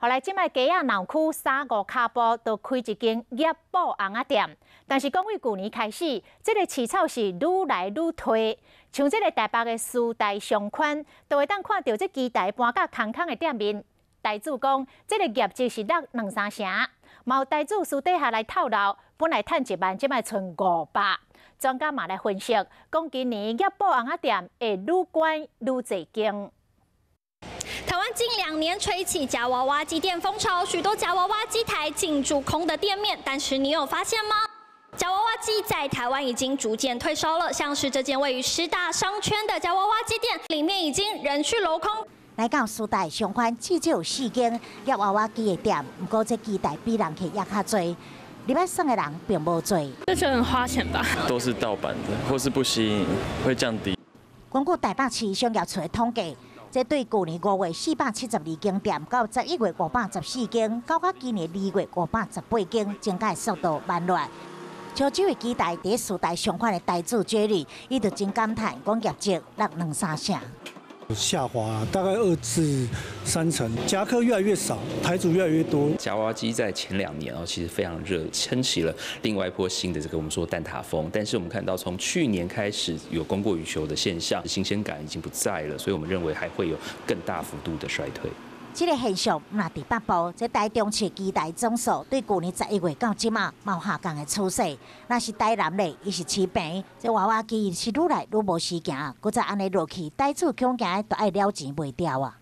予來這擺街仔鬧區三五跤步就開一間捏布尪仔店，但是講對舊年開始，這个市場是愈來愈退。像這个台北的師大商圈，都會當看著這機台搬甲空空的店面。台主講，這个業績是落兩三成。嘛有台主私底下來透露，本來趁1萬，這擺賰500。專家嘛來分析，講今年捏布尪仔店會愈關愈濟間。台灣近2年吹起夾娃娃機店風潮，許多夾娃娃機台進駐空的店面。但是你有發現嗎？夾娃娃機在台灣已經逐漸退燒了，像是這間位於師大商圈的夾娃娃機店，裡面已經人去樓空。來到師大商圈，至少有四間夾娃娃機的店，毋過這機台比人客也較濟，入來耍的人並無濟。這就很花錢吧？都是盜版的，或是不吸引，會降低。根據台北市商業處的統計，這對舊年5月472間店，到11月514間，到到今年2月518間，增加速度慢落。像這位機台佇師大商圈的台主 Jerry，伊就真感嘆，講業績落兩三成。下滑大概2至3成，夾客越來越少，台主越來越多。夾娃娃機在前2年哦，其實非常熱，撐起了另外一波新的這個我們說蛋撻風。但是我們看到從去年開始有供過於求的現象，新鮮感已經不在了，所以我們認為還會有更大幅度的衰退。這个現象毋但佇北部，這台中市機台總數對舊年11月到這馬有下降的趨勢。若是台南咧，伊是持平。這娃娃機是愈來愈無時行，閣再按呢落去，台主恐驚都愛了錢賣掉啊。